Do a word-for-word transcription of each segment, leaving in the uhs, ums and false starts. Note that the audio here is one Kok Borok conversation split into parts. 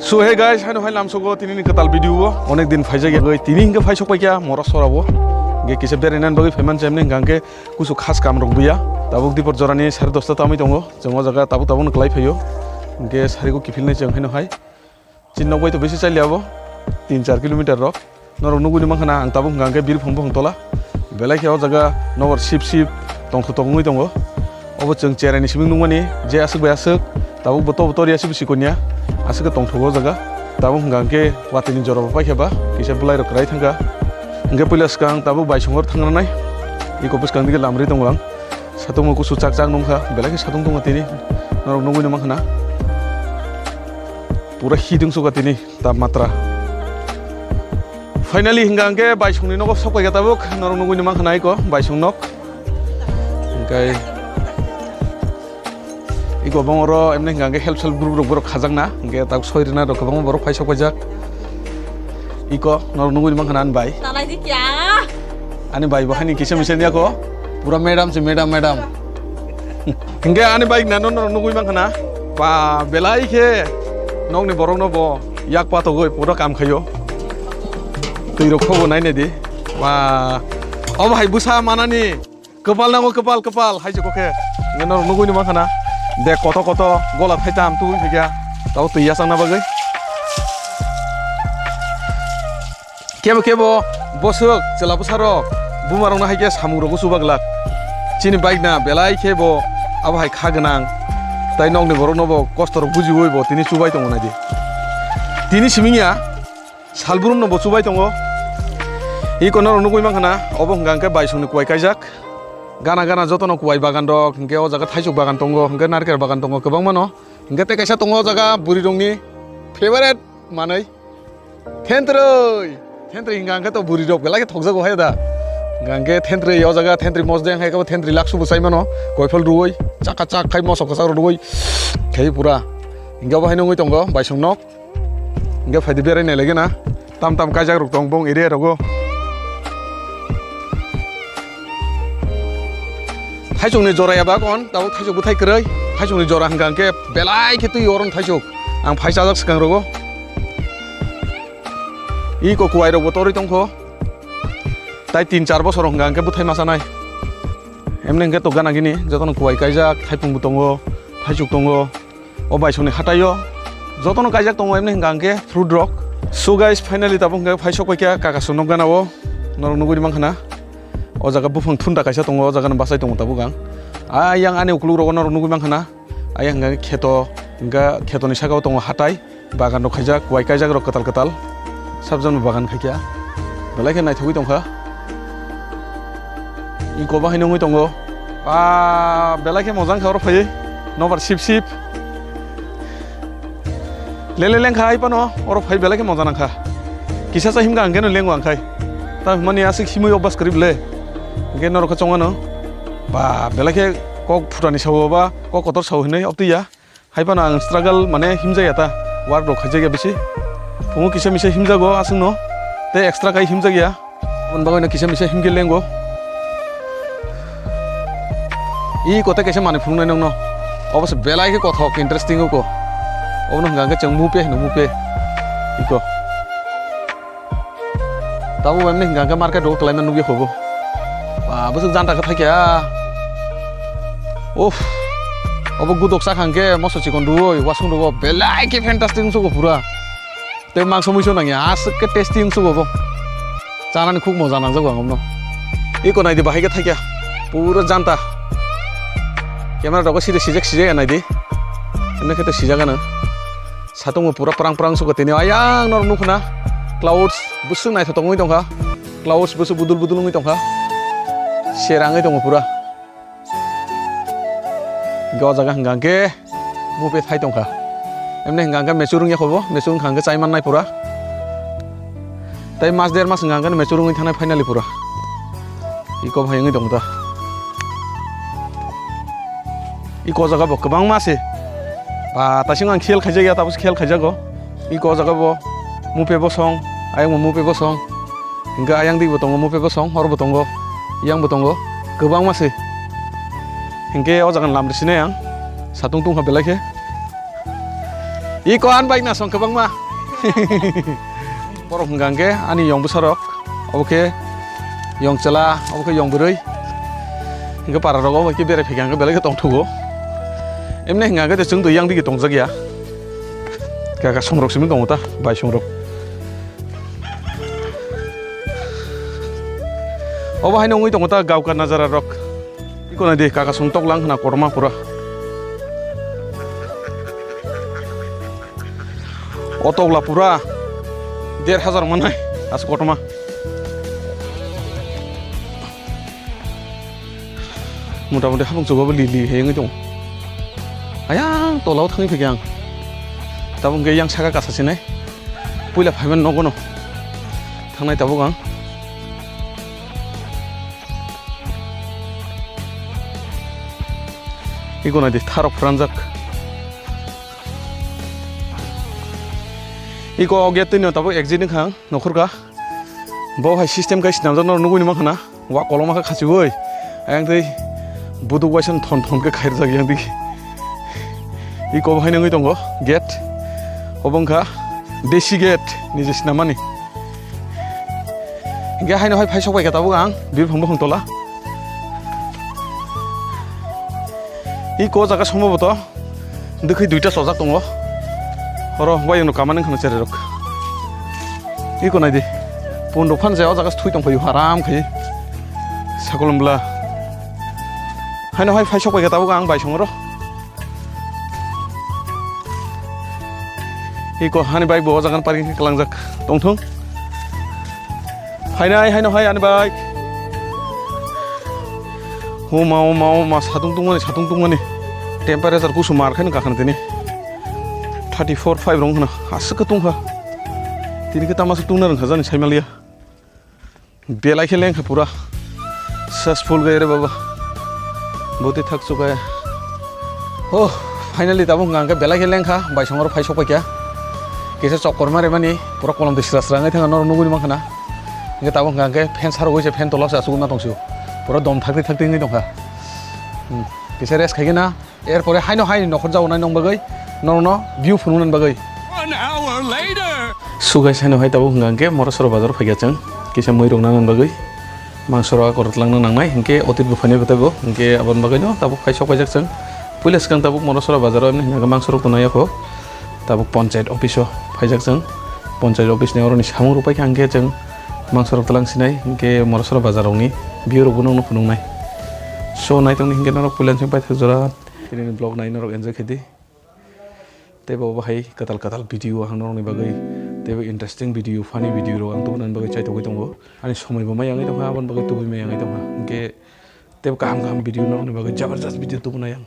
So hey guys, haino hai lamsogo tini ni kwtal video o. Onek din phaijak yagwi tini hinkhe phai sok paikha Mora sora o. Hinkhe kisa berainani bagwi phaiman chemni hinkha hinkhe kusu khas kam rok buya. Tabuk dipor jorani sare dosta tamwi tongo. Chwng o jaga tabuk tabuk no kwlai phaio. Hinkhe sarigo kiphilnai chwng haino hai. Chini nok bai to bisi chaliya bo. Tin char kilometer rok. Norok nugwi ni mankha na, ang tabuk hwnkha hwnkhe birphang buphang tola. Belai khe o jaga nokbar sip sip tongthok tongwi tongo. Obo chwng cherai ni simi nukmani je aswk bai aswk, tabuk bo tobo toriya se bisi konya. Aswk khe tongthok o jaga. Tabuk hwnkha hwnkhe watwi ni jora bo paikha ba, kisa bwlai rok kwrai thangkha. Hwnkhe puila swkang tabuk baisong oro thangranai. Iko bwskang digi lamri tongo ang. Satung o kusu chak chak nungkha, belai khe satung tongo tini. Norok nugwi ni mankha na. Pura heating suka tini. Tamatra. Finally, hingka hingke baisongni nogo sok paikha tabuk, norok nugwi ni mankha na iko baisong nok. Hingke iko bongoro emni hingka hingke help self group rok borok khajakna, hingke tabuk soi rwna rok kwbangma borok phai sok paijak. Iko norok nugwi ni mankha na ani bai. Talai di kya? Ani bai bo haini kisa misa niya ko. Pura madam se madam, madam. Hingke ani bike nano norok nugwi mankha na. Ba belai khe nokni borok no bo yak patogoi pura kam khaio. Twi rok khobo nai nai di. Ba omo hai bwsa manani kwpal nango kwpal kwpal hai se kokhe. Hingke norok nugwi ni mankha na. De koto koto gola thaitam tubui phikya. Tabo twi yachang na bagwi. Kebo kebo boswk chwla bwsarok bumarokno hai khe samung rokbo chubaglak. Chini bike na belai khe bo abo hai kha gwnang, tai nokni borokno bo kosto rok bujiwi bo tini chubai tongo naidi. Tini siming ya salbrum no bo chubai tongo. Iko norok nugwi mankha na, obo hwnkha hwnkhe baisongni kuwai kaijak. Gana gana jotono kuwai bagan rok, hwnkhe o jaga thaisuk bagan tongo, hwnkhe narikal bagan tongo kwbangma no. Hwnkhe tei kaisa tongo o jaga bwrwi rokni favorite manwi. Thentrwi, thentrwi hingka hingke to bwrwi rok belai khe thokjago hai da. Hingka hingke thentrwi o jaga thentrwi mosde hingke bo thentrwi laksu bo chai mano. Koiphal rwui, chaka chak khai mosok kwchak rok rwui. Khai pura. Hingke bo hai nungui tongo baisong nok. Hingke phaidi berai nai lagi na. Tam tam kaijak rok tong bong area rogo. Thaisokni jora ya bagon, tabuk thaisok bwthai kwrwi. Thaisokni jora hingka hingke belai khe twi oron thaisok. Ang phai chajak swkang rogo. Iko kuwai rok bo torwi tongkho. Tai tin char bosor hwnka hwnkhe bwthai ma chanai. Emni hwnkhe to gana gini jotono kuwai kaijak, thaipung bo tongo, thaisuk tongo. O baisongni hataio jotono kaijak tongo emni hwnka hwnkhe fruit rok. So guys, finally tabuk hwnkhe phai sok paikha Kakasu nok gana o. Norok nugwi mankha na. O jaga buphang thunda kaisa tongo, o jaga no bachai tongo tabuk ang. Ayang ani ukuluk rogo norok nugwi mankha na. Ayang hwnkhe kheto, hwnkhe khetoni saka o tongo hatai. Bagan rok khaijak, kuwai kaijak rok kwtal kwtal. Sabjani bagan khaikha. Belai khe naithogwi tongkha. Iko bahai nungwi tongo. Ah, belai khe moja wngkha oro phaiwi. Nobar sip sip. Lele lengkha hai phano oro phai belai khe moja nangkha. Kisa cha himkha hwnkhe no lengo ang khai. Ta hwnmani aswk himwi obas kwrwi bwle. Hwnkhe norok khe chongmano. Ba belai khe kok phutani sao ba kok kotor sao hinwi obtwi ya. Hai phano ang struggle mane himjakya ta, work rok khaijakya bisi. Phungo kisa misa himjago aswkno, tei extra khai himjakya. Aboni bagwino kisa misa himkhe lengo. I kote kaisa manwi phunuknai nokno. Obo se belai khe kothok interesting wngkho. Obono hwnkha hwnkhe chwng mupe hino mupe. Iko. Tabuk emni hwnkha hwnkhe market rogo kwlaima nukya kho bo. Ba, bwswk janta khe thaikha. Uff. Obo gudok chakha hwnkhe moso chikon rwui wasung rogo belai khe fantastic wngsugo pura. Tei mangso muiso nangya aswk khe tasty wngsugo bo. Chanani khuk moja nangjago ang omno. Iko naidi bahai khe thaikha. Pura janta. Camera rogo siri sijak sijak ya naidi. Emni khe to sijak ano. Satung bo pura prang prang suka tini ayang norok nukho na clouds bwswk naithotok wngwi tongkha, clouds bwswk budul budul wngwi tongkha, serangwi tongo pura. Hwnkhe o jaga hwnkha hwnkhe mupe thai tongkha, emni hwnkha hwnkhe mechur wngya khobo, mechur wngkha hwnkhe chai mannai pura. Tei mas der mas hwnkha hwnkhe mechur wngwi thangnai finally pura. Iko bahai wngwi tongo ta. Iko jaga bo kwbangma se. Ba, taising ang khel khaijak ya, tabuk khel khaijago. Iko jaga bo mupe bosong, ayang bo mupe bosong. Hingke ayang dik bo tongo, mupe bosong, hor bo tongo, yang bo tongo. Kwbangma se. Hingke o jaga ni lam risinai ang. Satung tungkha belai khe. Iko ani bike nasong kwbangma. Borok hwnkha hwnkhe ani yong bwsarok, obo khe yong chwla, obo khe yong bwrwi. Hwnkhe para rogo bai khe berai phaikha hwnkhe belai khe tongthogo. Emne hwnkha hwnkhe chwng dui yang digi tongjak ya. Kaka songrok simi tongo ta, bai songrok. Obo haino wngwi tongo ta Gauka Nazara rok. Iko nai di, kaka song tok lang khna kotorma pura. O tokla pura der hajar manai as kotorma. Mota moti habang chugo bo li li he wngwi tongo. Ayang tolao thangwi phaikha ang. Tabuk hwnkhe yang saka kasa sinai. Puila phaiman nogo no. Thangnai tabuk ang. Iko nai di, tharok phranjak. Iko o gate twi no tabuk exit wngkha ang, nokhorkha. Bo hai system khai swnamjak no nugwi ni mankha na. Wa koloma khe khachiui. Ayang twi buduk waisa thon thon khe khairjak yang twi. Iko bo hai nangwi tongo gate. Obo wngkha desi gate ni je swnamani. Hingke haino hai phai sok bai khe tabuk ang biphang buphang tola. Iko jaga somboboto dwkhwi duita chojak tongo. Oro wayung no kamani wngkha cherai rok. Iko nai di. Pun rok phan je o jaga thwi tong phaio haram khai. Sakolom bla. Haino hai phai sok bai khe tabuk ang bai songoro. Iko hani bike bo o jaga parking khe kalangjak tongthung. Hainai, haino hai ani bike. Huma, huma, huma, satung tungmani, satung tungmani. Temperature kusu mar khaino kakhana tini. Thirty four five rong khna, aswk khe tungkha. Tini khe tamasa tungna rwngkha jani saimaliya. Belai khe lengkha pura. Successful gaya re baba. Boti thak chukaya. Oh, finally tabuk hwnkha hwnkhe belai khe lengkha, bai songoro phai sokpaikha. Kisa chokkorma remani, pura kolom twi sra sra wngwi thangkha, norok nugwi mankha na. Hwnkhe tabuk hwnkha hwnkhe fan sarogwi se fan tolao se achugwi ma tongsio. Pura dom thakti thakti wngwi tongkha. Hmm, kisa rest khaigwi na. Erpore haino hai nokhor jagonai nong bagwi, norokno view phunuknani bagwi. One hour later. So guys, haino hai tabuk hwnkha hwnkhe Morosora bazar phaikha chwng, kisa mui rok nangna bagwi, mangso rok akorok twlangna nangnai, hinkhe otit buphaini bwtaibo, hinkhe aboni bagwino tabuk phai sok paijak chwng. Puila swkang tabuk Morosora bazaro hwnkha hwnkhe mangso rok tongnai yakho, tabuk ponchayat office o phaijak chwng, ponchayat office ni oroni samung rok paikha hwnkhe chwng mangso rok twlang sinai, hinkhe Morosora bazar rokni view rok bo nokno phunuknai. So, naitokni hinkhe norok puila sing paithak jora. Tini ni vlog nai norok enjoy khe di. Tei bo bahai kwtal kwtal video ang norokni bagwi, tei bo interesting video, funny video rok ang tubunani bagwi chaitogwi tongo. Ani somoi bo mai yangwi tongkha, aboni bagwi tubui mai yangwi tongkha. Hinkhe tei bo kaham kaham video norokni bagwi jabardast video tubunai ang.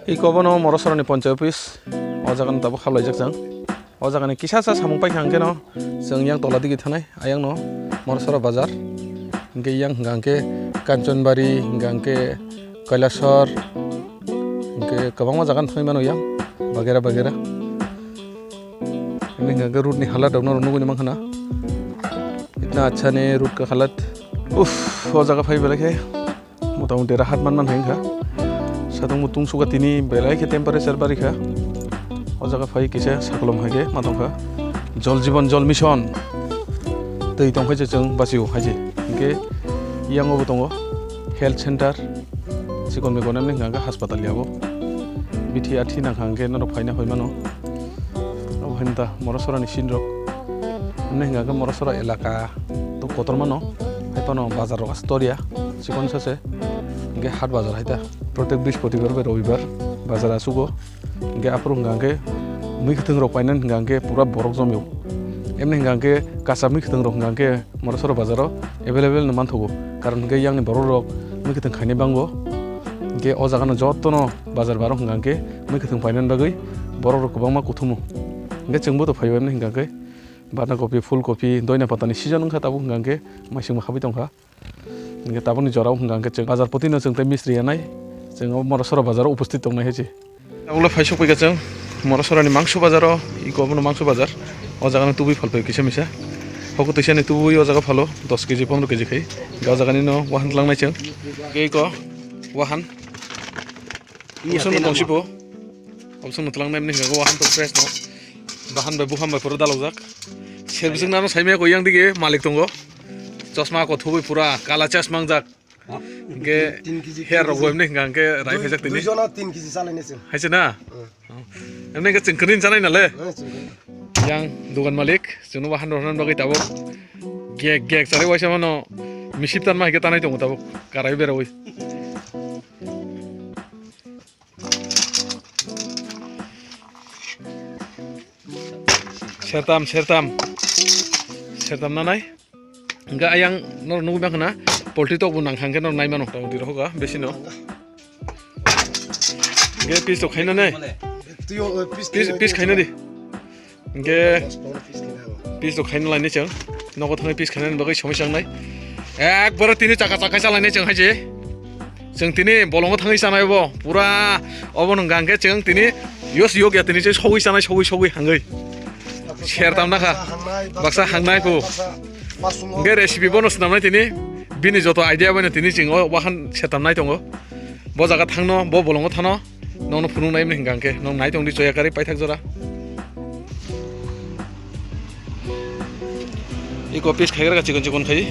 Iko bono Morosora ni ponchayat office, o jaga no tabuk hablaijak chwng. O jaga ni kisa sa samung paikha hwnkhe no chwng yang tola digi thanai. Ayang no Morosora bazar, hingke yang hingka hingke Kanchanbari, hingka hingke Kailasor, hingke kwbangma jaga no thangwi mano yang bagera bagera. Hingke hingka hingke road ni halat rok no nugwi mankha na, itna acha ne road ka halat. Uff, o jaga phai belai khe. Motamoti rahat manman hai wngkha. Satung bo tungsuka tini belai khe temperature barikha. O jaga phai kisa sakolom hai khe ma tongkha. Jol Jeevan Jol Mission. Twi tongkhe se chwng bachio hai se. Hinkhe yango bo tongo health center. Chikon mikon emni hwnka hwnkhe haspatal yabo. Bithi athi nangkha hwnkhe norok phaina hoi mano. Obo hai ta Morosora ni scene rok. Hwnwi hwnka khe Morosora elaka to kotorma no, hai phano bazar rok aswk tor ya, chikon sa se. Hwnkhe hat bazar hai ta, protek Brihospatibar bai Robibar bazar achugo. Hwnkhe aphuru hwnka khe mui kwthwng rok painani hwnka khe pura borok jomio. Emni hwnka khe kacha mui kwthwng rok hwnka khe Morosora bazaro available no manthogo, karon hwnkhe yang ni borok rok mui kwthwng khainai bango. Hwnkhe o jaga no joto no bazar baro hwnka khe mui kwthwng painani bagwi borok rok kwbangma kuthumo. Hwnkhe chwngbo to phaibai mani hwnka khe banda kopi, phul kopi, doina pata ni season wngkha tabuk hwnka khe maisingbo habwi tongkha. Hwnkhe tabukni jorao hwnka khe chwng bazar poti no chwng tei misri yanai, chwng o Morosora bazaro uposthit tongnai hai se. Tabukle phai sokphaikha chwng Morosora ni mangso bazaro, iko obono mangso bazar. O jaga no tubui phalphai kisa misa. Hoko twisa ni tubui o jaga phalo dos keji pondro keji khai. O jaga ni no wahan tlangnai chwng. Hwnkhe iko wahan. Usono tongsibo. Obsong no twlang nai mani hwnkha wahan to fresh no. Bahan bai buphang bai pura dalokjak. Ser bising nano saimaya ko yang dige malik tongo. Chosma ko thubui pura kala chasma wngjak. Hwnkhe tin kg, hair rok tin kg. Bo emni hwnkha hwnkhe rai Dui, phaijak tini. Dui jona tin kg chalainai chwng. Haise na? Hmm. Emni hwnkhe chwng kwrwini chanai nale. Hmm, chwng kwrwini. Yang dugan malik, chwngno wahan rwna bagwi tabuk. Gek gek chari waisa mano. Misip tanma hwnkhe tanai tongo tabuk. Karai berawui. Sertam, sertam. Sertam nanai. Hingke ayang norok nugui mankha na, poultry tok bo nangkha hingke norok nai mano, tong twi rohoka, besi no. Hingke piece tok khaina nai. Twi o, piece Piece, khaina piece khaina di. Hingke piece tok khaina lainai chwng. Nogo thangwi piece khainani bagwi somoi changnai. Ekbare tini chaka chaka chalainai chwng hai je. Chwng tini bolongo thangwi chanai bo. Pura obo no hingka hingke chwng tini yos yok ya tini se sogwi chanai sogwi sogwi hangwi. Sertam nakha. Baksa hangnai phu. Hingke recipe bono swnamnai tini. Bini joto idea bono tini chwng o wahan sertam nai tongo. Bo jaga thangno, bo bolongo thano. Nokno phunuk nai mani hingka hingke. Nok nai tongdi choya kari paithak jora. Iko piece khaigra ka chikon chikon khai.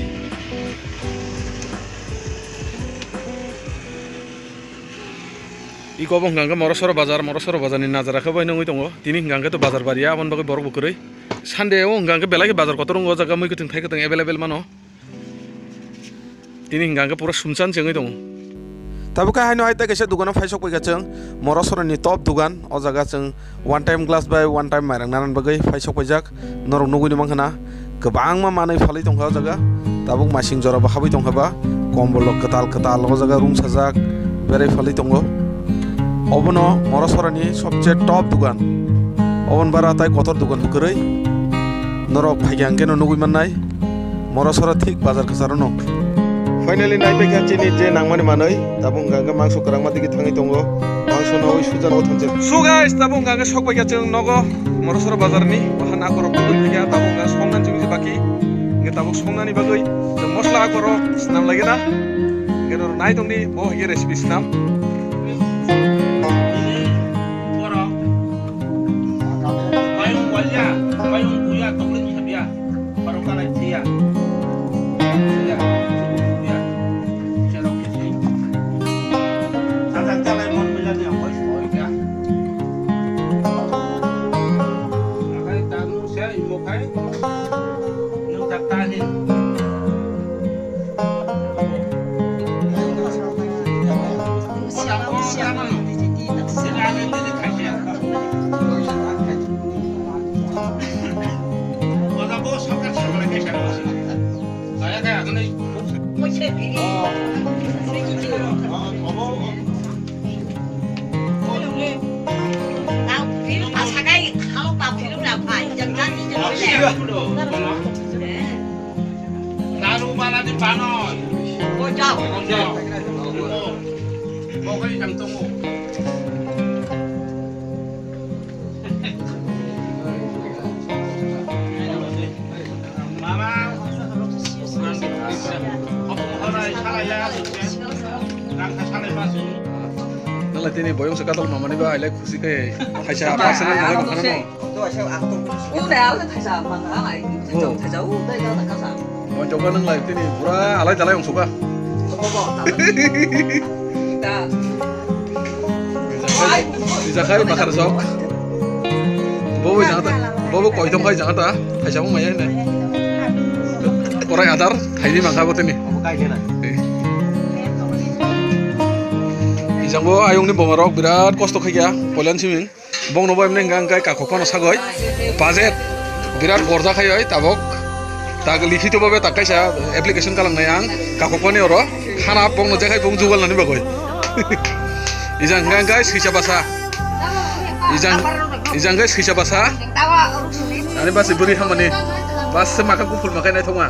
Iko bo hingka hingke Morosoro bazar, Morosoro bazar ni najara khe bai nungui tongo. Tini hingka hingke to bazar bariya, aboni bagwi borok bo kwrwi. Sunday o hingka hingke belai khe bazar kotor wngo, o jaga mui kwthwng thai kwthwng available mano. Tini hingka hingke pura sumchan se wngwi tongo. Tabuk khe haino hai tei kaisa dukano phai sok paikha chwng, Morosoro ni top dugan, o jaga chwng one time glass bai one time mairang nana bagwi phai sok paijak. Norok nugui ni mankha na, kwbangma manwi phalwi tongkha o jaga. Tabuk masing jora bo habwi tongkha ba, kombol rok kwtal kwtal o jaga room sajak, berai phalwi tongo. Obono Morosora ni sobse top dugan. Oboni bara tai kotor dugan bo kwrwi. Norok phaikha hwnkhe no nugui mannai. Morosora thik bazar kwcharo no. Finally nai paikha chini je nangmani manwi, tabuk hwnkha hwnkhe mangso kwrangma digi thangwi tongo. Mangso no ui sujan o thangse. So guys, tabuk hwnkha hwnkhe sok paikha chwng nogo Morosora bazar ni wahan akorok tubui paikha, tabuk hwnkha songnani chwng se baki. Hwnkhe tabuk songnani bagwi chwng mosla akorok swnam lagi na. Hwnkhe norok nai tongdi bo hwnkhe recipe swnam. Borok payung walya, payung buya, toklen sabya. Parokala tia. Tia. Tia. Tia rok kisi. Tata talai mon mila ni angkoi soi ya. Akai tanu se imo kai. Nung tata ni. Daru bala di panoi. Bojok. Bojok. Bokoi jang tongo. Mama. Horai salaya. Rang salai pasu. Nala tini boyong se kadal mamani ba, I like khusi ke. Thaisa personal nalai bangkhana no. Ung dai, ang thaisa mangha, ai, thaisa, oh, thaisa, ung dai, dai, dai, kasa. Mon jokba nang lai, tini pura alai dalai ong suka. Obo, ta. Ta. Ijakai bakar sok. Bobo jangata, bobo koi tong kai jangata, thaisa ung maya ne. Korai adar, thaini mangha bo tini. Obo kai kena. Eh. Ijangbo ayungni bomarok birat kosto khaikya, poilan siming. Bongno bo emne hingka hingkai kakhok phano sagoi. Budget birat gorja khai oi tabok. Tak likhito babe tak kaisa application kalangnai ang kakhok phani oro. Khana bongno jekhai bong jugal nani bagoi. Ijang hingka hingkai sisa basa. Ijang, ijang hingkai sisa basa. Ani basi buri hamani. Bas se maka kuphul makai nai thongma.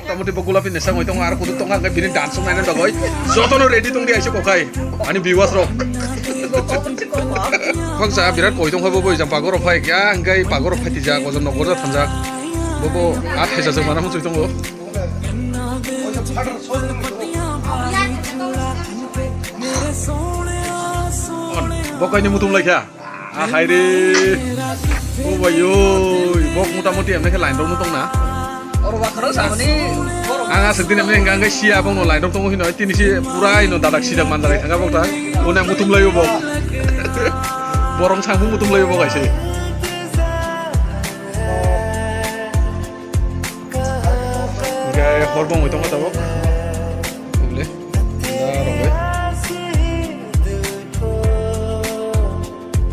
Tamoni bo gulapi ni sangwi tongo, aro kutuk tongkha, hwnkhe bini dance naina bagwi jotono ready tongdi aisuk okhai ani viewers rok. Khoksa birat koi tongkha bo, bo ijang pagorok phai kya, hwnkhe pagorok phai tijak, ojon nok gorjak thanjak. Bo bo a thaisa jwk mana muchung tongo. Kaini mutum laikha. Ah, hai re. O bai oi, bok mota moti emne khe line rok no tong na. Oro ba khoro sa ni. Ang aswk din emne hingka hingka sia bok no line rok tongo hino tini si pura ino dadak sidak manjalai thanga bok ta. One mutum lai bok. Borong sangphung mutum lai bok aise. Hingke hor bong tongo tabok.